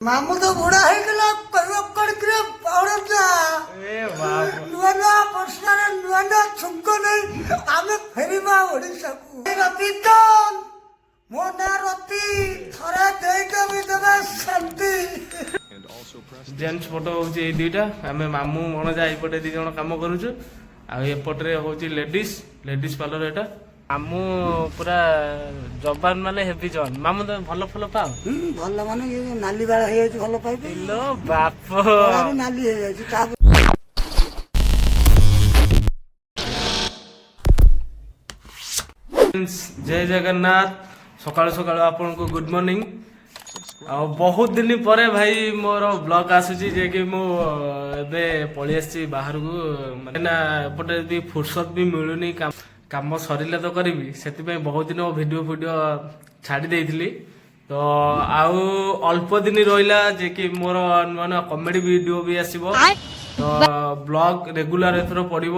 ମାମୁଁ ତ ବୁଢା ହେଇଗଲା, କହିବ କଣ ପାଉଡର। ଏ ବାପ। ନୂଆ ନୂଆ ବର୍ଷାରେ ନୂଆ ନୂଆ ଛୁଙ୍କ ନେଇ ଆମେ ଫେରିବା ଓଡିଶାକୁ। ରତି ତ ମୋ ନାଁ ରତି, ଥରେ ଦେଇଦେବି ଦେବେ ଶାନ୍ତି। ଜେଣ୍ଟସ୍ ଫଟୋ ହଉଛି ଏଇ ଦୁଇଟା। ଆମେ ମାମୁଁ ଭଣଜା ଏଇପଟେ 2 ଜଣ କାମ କରୁଛୁ, ଆଉ ଏପଟରେ ହଉଛି ଲେଡିସ୍, ଲେଡିସ୍ ପାର୍ଲର ଏଇଟା। ମାମୁଁ ପୁରା ଯବାନ, ମାନେ ହେଭି ଯବାନ। ମାମୁଁ, ତମେ ଭଲ ଫଲ ପାଅ? ହୁଁ, ଭଲ ମାନେ ଇଏ ଯୋଉ ନାଲି ବାଳ ହେଇଯାଉଛି, ଭଲ ପାଇବେ। ଇଲୋ ବାପ। କଳାରୁ ନାଲି ହେଇଯାଉଛି ତାପରେ। ଜୟ ଜଗନ୍ନାଥ। ସକାଳୁ ସକାଳୁ ଆପଣଙ୍କୁ ଗୁଡ୍ ମର୍ଣ୍ଣିଂ। ଆଉ ବହୁତ ଦିନ ପରେ ଭାଇ ମୋର ବ୍ଲଗ ଆସୁଛି, ଯେ କି ମୁଁ ଏବେ ପଳେଇ ଆସିଛି ବାହାରକୁ। ମାନେ ନା ଏପଟେ ବି ଫୁର୍ସତ ବି ମିଳୁନି, କାମ ସରିଲେ ତ କରିବି। ସେଥିପାଇଁ ବହୁତ ଦିନ ଭିଡ଼ିଓ ଫିଡ଼ିଓ ଛାଡ଼ି ଦେଇଥିଲି। ତ ଆଉ ଅଳ୍ପ ଦିନ ରହିଲା, ଯେ କି ମୋର ନୂଆ ନୂଆ କମେଡି ଭିଡ଼ିଓ ବି ଆସିବ। ତ ବ୍ଲଗ ରେଗୁଲାର ଏଥର ପଡ଼ିବ,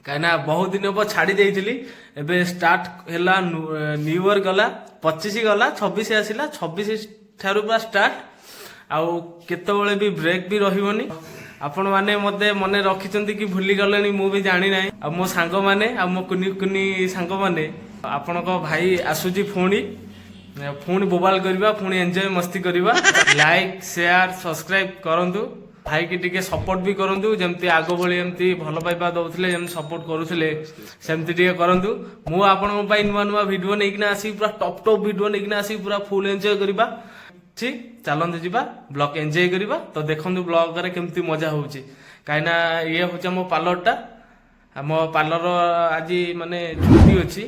କାହିଁକିନା ବହୁତ ଦିନ ହବ ଛାଡ଼ି ଦେଇଥିଲି। ଏବେ ଷ୍ଟାର୍ଟ ହେଲା। ନ୍ୟୁ ଇୟର ଗଲା, 25 ଗଲା, 26 ଆସିଲା, 26 ଠାରୁ ପୁରା ଷ୍ଟାର୍ଟ। ଆଉ କେତେବେଳେ ବି ବ୍ରେକ୍ ବି ରହିବନି। ଆପଣମାନେ ମତେ ମନେ ରଖିଛନ୍ତି କି ଭୁଲି ଗଲେଣି, ମୁଁ ବି ଜାଣିନାହିଁ। ଆଉ ମୋ ସାଙ୍ଗମାନେ ଆଉ ମୋ କୁନି କୁନି ସାଙ୍ଗମାନେ, ଆପଣଙ୍କ ଭାଇ ଆସୁଛି ପୁଣି, ପୁଣି ବୋବାଲ କରିବା, ପୁଣି ଏନ୍ଜୟ ମସ୍ତି କରିବା। ଲାଇକ୍, ସେୟାର, ସବସ୍କ୍ରାଇବ କରନ୍ତୁ। ଭାଇକି ଟିକେ ସପୋର୍ଟ ବି କରନ୍ତୁ। ଯେମିତି ଆଗ ଭଳି ଏମିତି ଭଲ ପାଇବା ଦଉଥିଲେ, ଯେମିତି ସପୋର୍ଟ କରୁଥିଲେ, ସେମିତି ଟିକେ କରନ୍ତୁ। ମୁଁ ଆପଣଙ୍କ ପାଇଁ ନୂଆ ନୂଆ ଭିଡିଓ ନେଇକିନା ଆସିବି, ପୁରା ଟପ୍ ଟପ୍ ଭିଡିଓ ନେଇକିନା ଆସିବି, ପୁରା ଫୁଲ୍ ଏନ୍ଜୟ କରିବା। ଠିକ, ଚାଲନ୍ତୁ ଯିବା, ବ୍ଲଗ ଏନ୍ଜୟ କରିବା। ତ ଦେଖନ୍ତୁ ବ୍ଲଗରେ କେମିତି ମଜା ହଉଛି, କାହିଁକିନା ଇଏ ହଉଛି ଆମ ପାର୍ଲରଟା। ଆମ ପାର୍ଲର ଆଜି ମାନେ ଛୁଟି ଅଛି,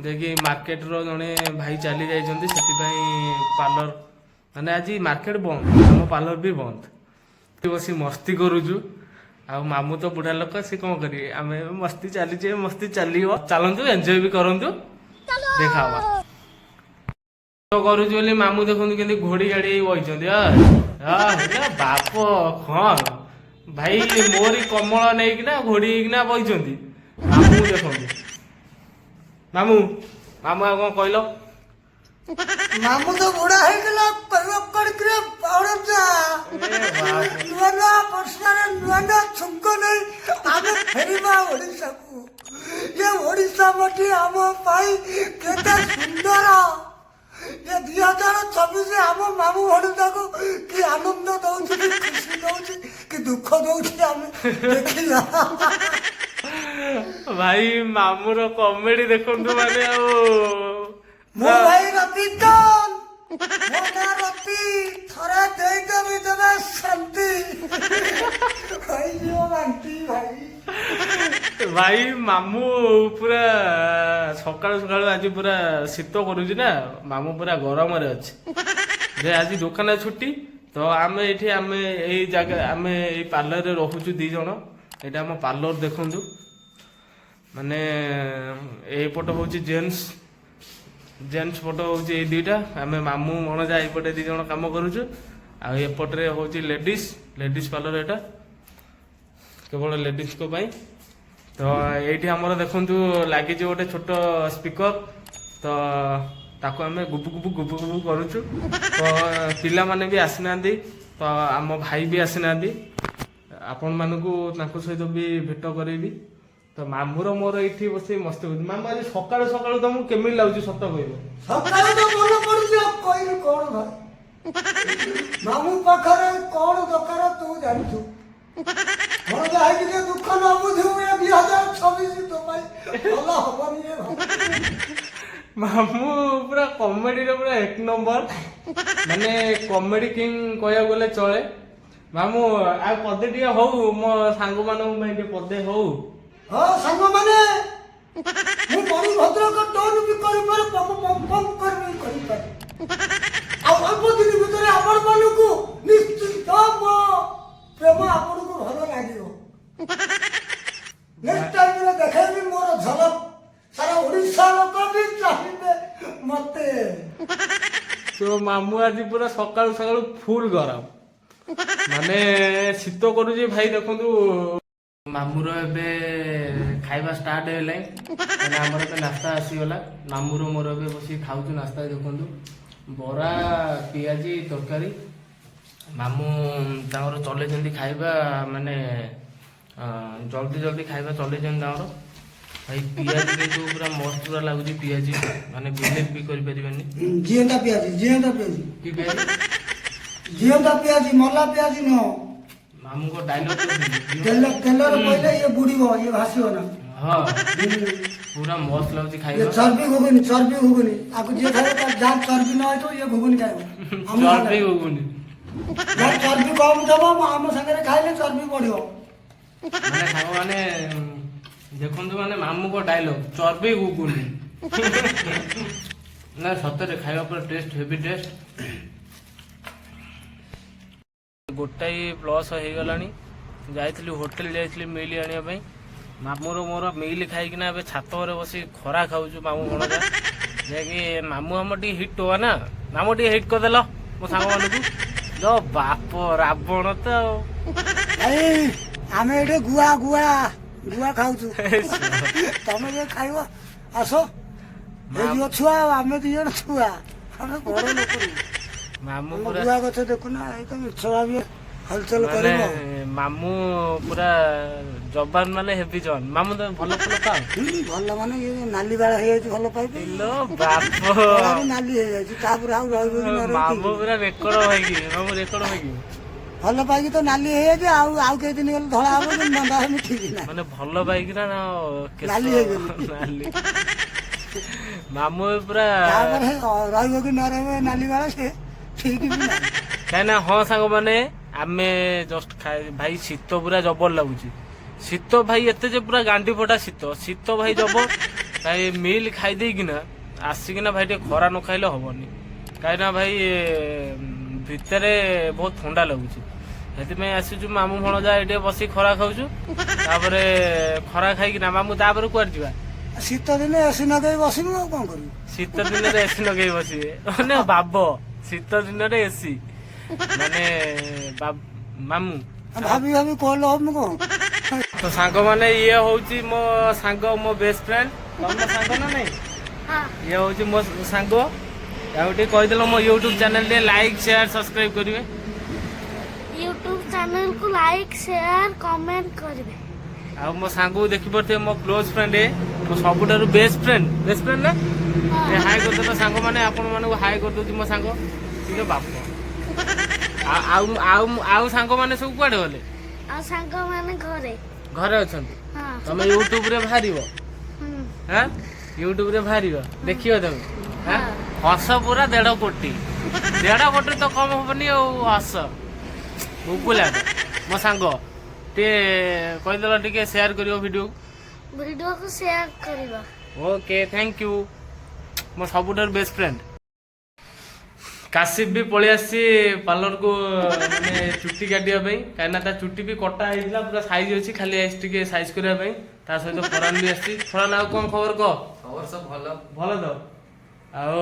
ଯାଇକି ମାର୍କେଟର ଜଣେ ଭାଇ ଚାଲି ଯାଇଛନ୍ତି, ସେଥିପାଇଁ ପାର୍ଲର ମାନେ ଆଜି ମାର୍କେଟ ବନ୍ଦ, ଆମ ପାର୍ଲର ବି ବନ୍ଦ। ବସି ମସ୍ତି କରୁଛୁ। ଆଉ ମାମୁଁ ତ ବୁଢା ଲୋକ, ସେ କଣ କରିବେ? ଆମେ ମସ୍ତି ଚାଲିଛି, ମସ୍ତି ଚାଲିବ। ଚାଲନ୍ତୁ, ଏନ୍ଜୟ ବି କରନ୍ତୁ, ଦେଖା ହବା। କରୁଛୁ ବୋଲି ମାମୁଁ ଦେଖନ୍ତୁ କେମିତି ଘୋଡି ଗାଡି ହେଇ ବଇଛନ୍ତି। ଆ, ହେଲା ବାପ, କଣ ଭାଇ, ମୋରି କମଳ ନେଇକିନା ଘୋଡି ହେଇକିନା ବଇଛନ୍ତି ମାମୁଁ। ଦେଖନ୍ତୁ ମାମୁଁ। ମାମୁଁ, ଆଉ କଣ କହିଲ? ମାମୁଁ ତ ବୁଢା ହେଇଗଲା, କହିବ କଣ ପାଉଡର। ଏ ବାପ। ନୂଆ ନୂଆ ବର୍ଷାରେ ନୂଆ ନୂଆ ଛୁଙ୍କ ନେଇ ଆମେ ଫେରିବା ଓଡିଶାକୁ। ଏ ଓଡିଶା ମାଟି ଆମ ପାଇଁ କେତେ ସୁନ୍ଦର। ଏ 2026 ଆମ ମାମୁଁ ଭଣଜାକୁ କି ଆନନ୍ଦ ଦଉଛି, କି ଖୁସି ଦଉଛି, କି ଦୁଃଖ ଦଉଛି, ଆମେ ଦେଖିବା। ଭାଇ, ମାମୁଁର କମେଡି ଦେଖନ୍ତୁ ମାନେ ଆଉ ମୋ ଭାଇ ରତି ତ ମୋ ନାଁ ରତି, ଥରେ ଦେଇଦେବି ଦେବେ ଶାନ୍ତି, ହେଇଯିବ ବାନ୍ତି ଭାଇ। ଭାଇ, ମାମୁଁ ପୁରା ସକାଳୁ ସକାଳୁ ଆଜି ପୁରା ଶୀତ କରୁଛି ନା, ମାମୁଁ ପୁରା ଗରମରେ ଅଛି। ଯେ ଆଜି ଦୋକାନ ଛୁଟି, ତ ଆମେ ଏଇଠି, ଆମେ ଏଇ ଜାଗା, ଆମେ ଏଇ ପାର୍ଲରରେ ରହୁଛୁ 2 ଜଣ। ଏଇଟା ଆମ ପାର୍ଲର ଦେଖନ୍ତୁ। ମାନେ ଏଇପଟ ହଉଛି ଜେଣ୍ଟସ୍, ଜେଣ୍ଟସ୍ ଫଟୋ ହଉଛି ଏଇ ଦୁଇଟା। ଆମେ ମାମୁଁ ଭଣଜା ଏଇପଟେ 2 ଜଣ କାମ କରୁଛୁ, ଆଉ ଏପଟରେ ହଉଛି ଲେଡିସ୍, ଲେଡିସ୍ ପାର୍ଲର ଏଇଟା କେବଳ ଲେଡିସ୍ଙ୍କ ପାଇଁ। ତ ଏଇଠି ଆମର ଦେଖନ୍ତୁ ଲାଗିଛି ଗୋଟେ ଛୋଟ ସ୍ପିକର, ତ ତାକୁ ଆମେ ଗୁବୁ ଗୁବୁ ଗୁବୁ ଗୁବୁ କରୁଛୁ। ତ ପିଲାମାନେ ବି ଆସିନାହାନ୍ତି, ତ ଆମ ଭାଇ ବି ଆସିନାହାନ୍ତି। ଆପଣମାନଙ୍କୁ ତାଙ୍କ ସହିତ ବି ଭେଟ କରେଇବି। ତ ମାମୁଁର ମୋର ଏଇଠି ବସି ମସ୍ତି କରୁଛୁ। ମାମୁଁ, ଆଜି ସକାଳୁ ସକାଳୁ ତମକୁ କେମିତି ଲାଗୁଛି, ସତ କହିବ? ସକାଳୁ ତ ମନେ ପଡୁଛି, ଆଉ କହିବି କଣ ଭାଇ? ମାମୁଁ ପାଖରେ କଣ ଦରକାର ତୁ ଜାଣିଛୁ। ଭଣଜା ହେଇକି ଯେ ଦୁଃଖ ନ ବୁଝିବୁ, ଏ 2026 ତୋ ପାଇଁ ଭଲ ହବନି ଏ ଭାଇ। ମାମୁଁ ପୁରା କମେଡିରେ ପୁରା ଏକ ନମ୍ବର, ମାନେ କମେଡି କିଙ୍ଗ କହିବାକୁ ଗଲେ ଚଳେ। ମାମୁଁ, ଆଉ ପଦେ ଟିକେ ହଉ, ମୋ ସାଙ୍ଗମାନଙ୍କ ପାଇଁ ଟିକେ ପଦେ ହଉ। ହଁ ସାଙ୍ଗମାନେ, ମୁଁ ମଣିଭଦ୍ରକ ଟୋନ୍ ବି କରିପାରେ, ପମ ପମ ପମ କରି ବି କରିପାରେ। ଆଉ ଅଳ୍ପ ଦିନ ଭିତରେ ଆପଣମାନଙ୍କୁ ନିଶ୍ଚିତ ମୋ ପ୍ରେମ ଆପଣଙ୍କୁ ଭଲ ଲାଗିବ। ନେକ୍ସଟ ଟାଇମରେ ଦେଖେଇବି ମୋର ଝଲକ, ସାରା ଓଡ଼ିଶା ଲୋକ ବି ଚାହିଁବେ ମତେ। ତ ମାମୁଁ ଆଜି ପୁରା ସକାଳୁ ସକାଳୁ ଫୁଲ ଗରମ, ମାନେ ଶୀତ କରୁଛି ଭାଇ। ଦେଖନ୍ତୁ, ମାମୁଁର ଏବେ ଖାଇବା ଷ୍ଟାର୍ଟ ହେଲାଣି, ମାନେ ଆମର ଏବେ ନାସ୍ତା ଆସିଗଲା। ମାମୁଁର ମୋର ଏବେ ବସିକି ଖାଉଛୁ ନାସ୍ତା। ଦେଖନ୍ତୁ, ବରା, ପିଆଜି, ତରକାରୀ। ମାମୁଁ ତାଙ୍କର ଚଲେଇଛନ୍ତି ଖାଇବା, ମାନେ ଜଲ୍ଦି ଜଲ୍ଦି ଖାଇବା ଚଲେଇଛନ୍ତି ତାଙ୍କର। ଭାଇ, ପିଆଜି କିନ୍ତୁ ପୁରା ମସ୍ତ ପୁରା ଲାଗୁଛି ପିଆଜି, ମାନେ ବିଲିଭ୍ ବି କରିପାରିବେନି। ଜିଅନ୍ତା ପିଆଜି, ଜିଅନ୍ତା ପିଆଜି। କି ପିଆଜି? ଜିଅନ୍ତା ପିଆଜି, ମଲା ପିଆଜି ନୁହଁ। ମାମୁଁଙ୍କ ଡାଇଲଗ। ତେଲ ତେଲରେ ପଇଲେ ଇଏ ବୁଡିବ, ଇଏ ଭାସିବ ନା। ହଁ, ପୁରା ମସ୍ତ ଲାଗୁଛି ଇଏ ଖାଇବା। ଚର୍ବି ଘୁଗୁନି, ଚର୍ବି ଘୁଗୁନି। ଆକୁ ଯିଏ ଖାଇବ, ତାର ଯାହାର ଚର୍ବି ନ ହେଇଥିବ, ଇଏ ଘୁଗୁନି ଖାଇବ ଆମ ଚର୍ବି ସାଙ୍ଗରେ। ଘୁଗୁନି। ଯାହାର ଚର୍ବି କମ ଥିବ, ଆମ ସାଙ୍ଗରେ ଖାଇଲେ ଚର୍ବି ବଢିବ। ମାନେ ସାଙ୍ଗମାନେ ଦେଖନ୍ତୁ, ମାନେ ମାମୁଁଙ୍କ ଡାଇଲଗ ଚର୍ବି ଘୁଗୁନି। ନା, ସତରେ ଖାଇବା ପୁରା ଟେଷ୍ଟ, ହେଭି ଟେଷ୍ଟ। 1 ପ୍ଲସ୍ ହେଇଗଲାଣି। ଯାଇଥିଲି ହୋଟେଲ, ଯାଇଥିଲି ମିଲ୍ ଆଣିବା ପାଇଁ। ମାମୁଁର ମୋର ମିଲ୍ ଖାଇକିନା ଏବେ ଛାତ ଉପରେ ବସି ଖରା ଖାଉଛୁ ମାମୁଁ ଭଣଜା। ଯାଇକି ମାମୁଁ ଆମର ଟିକେ ହିଟ୍ ହୁଆ ନା। ମାମୁଁ, ଟିକେ ହିଟ୍ କରିଦେଲ ମୋ ସାଙ୍ଗମାନଙ୍କୁ। ଲୋ ବାପ, ରାବଣ ତ ଆଉ। ଭାଇ, ଆମେ ଏଠି ଗୁଆ ଗୁଆ ଗୁଆ ଖାଉଛୁ। ତମେ ଯେ ଖାଇବ ଆସ। ହେଇଯିବ ଛୁଆ ଆଉ। ଆମେ ଦି ଜଣ ଛୁଆ, ଆମେ ବଡ ଲୋକ ନୁହଁ। ମାମୁଁ ଆମ ପୁରା ଗୁଆ ଗଛ ଦେଖୁନା, ଏଇ ତ ମିଛ ଭାବି ହଲଚଲ ମାନେ କରିବ। ମାମୁଁ ପୁରା ଯବାନ, ମାନେ ହେଭି ଯବାନ। ମାମୁଁ, ତମେ ଭଲ ଫୁଲ ପାଅ? ଭଲ ମାନେ ଇଏ ନାଲି ବାଳ ହେଇଯାଉଛି ଭଲ ପାଇବେ। ଇଲୋ ବାପ। କଳାରୁ ନାଲି ହେଇଯାଉଛି, ତାପରେ ଆଉ ରହିବ କି ନ ରହିବ ମାମୁଁ ଠିକ ନାହିଁ। ପୁରା ରେକର୍ଡ ଭାଇକି, ମାମୁଁ ରେକର୍ଡ ଭାଇକି। ଭଲ ପାଇକି ତ ନାଲି ହେଇଯାଇଛି, ଆଉ ଆଉ କେଇ ଦିନ ଗଲେ ଧଳା ହବ କି ନଣ୍ଡା ହେମି ଠିକ ନାହିଁ। ମାନେ ଭଲ ପାଇକିନା ନା କେଶ ନାଲି ହେଇଗଲି। ନାଲି ମାମୁଁ ଏବେ ପୁରା ତାପରେ ରହିବ କି ନ ରହିବ ଏ ନାଲି ବାଳ ସେ ଠିକ ବି ନାହିଁ। କାହିଁକିନା ହଁ ସାଙ୍ଗମାନେ, ଆମେ ଜଷ୍ଟ ଖାଇ, ଭାଇ ଶୀତ ପୁରା ଜବର ଲାଗୁଛି। ଶୀତ ଭାଇ ଏତେ ଯେ ପୁରା ଗାଣ୍ଡି ଫଟା ଶୀତ। ଶୀତ ଭାଇ ଜବର। ଭାଇ, ମିଲ୍ ଖାଇ ଦେଇକିନା ଆସିକିନା ଭାଇ ଟିକେ ଖରା ନ ଖାଇଲେ ହବନି। କାହିଁକିନା ଭାଇ ଭିତରେ ବହୁତ ଥଣ୍ଡା ଲାଗୁଛି। ସେଥିପାଇଁ ଆସିଛୁ ମାମୁଁ ଭଣଜା ଏଠି ବସି ଖରା ଖାଉଛୁ। ତାପରେ ଖରା ଖାଇକିନା ମାମୁଁ ତାପରେ କୁଆଡେ ଯିବା? ଶୀତ ଦିନେ ଏସି ଲଗେଇ ବସିବୁ, ଆଉ କଣ କରିବୁ? ଶୀତ ଦିନରେ ଏସି ଲଗେଇ ବସିବେ, ମାନେ ବାବ ଶୀତ ଦିନରେ ଏସି ମାନେ ମାମୁଁ। ଭାବି ଭାବି କହିଲେ ହବ, ମୁଁ କଣ ତ ସାଙ୍ଗମାନେ, ଇଏ ହଉଛି ମୋ ସାଙ୍ଗ, ମୋ ବେଷ୍ଟ ଫ୍ରେଣ୍ଡ। ତମ ସାଙ୍ଗ ନା ନାଇଁ? ଇଏ ହଉଛି ମୋ ସାଙ୍ଗ। ଆଉ ଟିକେ କହିଦେଲ ମୋ ୟୁଟ୍ୟୁବ ଚ୍ୟାନେଲ ଟିକେ ଲାଇକ୍, ସେୟାର, ସବସ୍କ୍ରାଇବ କରିବେ। ୟୁଟ୍ୟୁବ ଚ୍ୟାନେଲକୁ ଲାଇକ୍, ସେୟାର, କମେଣ୍ଟ କରିବେ। ଆଉ ମୋ ସାଙ୍ଗକୁ ଦେଖିପାରୁଥିବେ, ମୋ କ୍ଲୋଜ ଫ୍ରେଣ୍ଡ, ମୋ ସବୁଠାରୁ ବେଷ୍ଟ ଫ୍ରେଣ୍ଡ। ବେଷ୍ଟ ଫ୍ରେଣ୍ଡ ନା? ହାଇ କରିଦେଲ ସାଙ୍ଗମାନେ, ଆପଣ ମାନଙ୍କୁ ହାଇ କରିଦଉଛି ମୋ ସାଙ୍ଗ। ଟିକେ ବାପ, ଆଉ ଆଉ ଆଉ ଆଉ ସାଙ୍ଗମାନେ ସବୁ କୁଆଡେ ଗଲେ? ଆଉ ସାଙ୍ଗମାନେ ଘରେ। ଘରେ ଅଛନ୍ତି? ହଁ। ତମେ ୟୁଟ୍ୟୁବରେ ବାହାରିବ? ହୁଁ। ହାଁ, ୟୁଟ୍ୟୁବରେ ବାହାରିବ, ଦେଖିବ ତମେ। ହାଁ, ହସ ପୁରା 1.5 କୋଟି, 1.5 କୋଟି ତ କମ ହବନି। ଆଉ ହସ ବୁବୁଲା ମୋ ସାଙ୍ଗ। ଟିକେ କହିଦେଲ, ଟିକେ ସେୟାର କରିବ ଭିଡିଓ। ଭିଡିଓକୁ ସେୟାର କରିବ। ଓକେ, thank you ମୋ ସବୁଠାରୁ ବେଷ୍ଟ ଫ୍ରେଣ୍ଡ। କାଶିଫ ବି ପଳେଇ ଆସିଛି ପାର୍ଲରକୁ, ମାନେ ଚୁଟି କାଟିବା ପାଇଁ। କାହିଁକିନା ତା ଚୁଟି ବି କଟା ହେଇଥିଲା, ପୁରା ସାଇଜ ଅଛି, ଖାଲି ଆସିଛି ଟିକେ ସାଇଜ କରିବା ପାଇଁ। ତା ସହିତ ଫରାନ ବି ଆସିଛି। ଫରାନ, ଆଉ କଣ ଖବର କହ? ଖବର ସବୁ ଭଲ। ଭଲ ତ। ଆଉ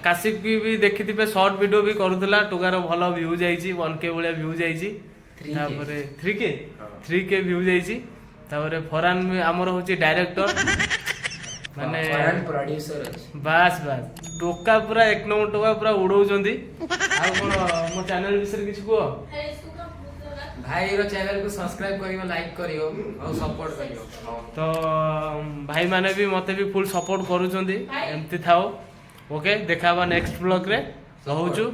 କାଶିଫ ବି ଦେଖିଥିବେ, ସର୍ଟ ଭିଡିଓ ବି କରୁଥିଲା ଟୋକାର, ଭଲ ଭ୍ୟୁ ଯାଇଛି, 1K ଭଳିଆ ଭ୍ୟୁ ଯାଇଛି। 3K। ତାପରେ 3K, 3K view ଯାଇଛି। ତାପରେ ଫରାନ ବି ଆମର ହଉଛି ଡାଇରେକ୍ଟର, ମାନେ ଫରାନ ପ୍ରଡ୍ୟୁସର ଅଛି। ବାସ୍ ବାସ୍, ଟୋକା ପୁରା ଏକ ନମ୍ବର ଟୋକା, ପୁରା ଉଡଉଛନ୍ତି। ଆଉ କଣ ମୋ ଚ୍ୟାନେଲ ବିଷୟରେ କିଛି କୁହ। ଭାଇର ଚ୍ୟାନେଲ କୁ ସବସ୍କ୍ରାଇବ କରିବ, ଲାଇକ୍ କରିବ ଆଉ ସପୋର୍ଟ କରିବ। ତ ଭାଇମାନେ ବି ମତେ ବି ଫୁଲ୍ ସପୋର୍ଟ କରୁଛନ୍ତି, ଏମିତି ଥାଉ। ଓକେ, ଦେଖା ହବା ନେକ୍ସଟ ବ୍ଲଗରେ। ରହୁଛୁ।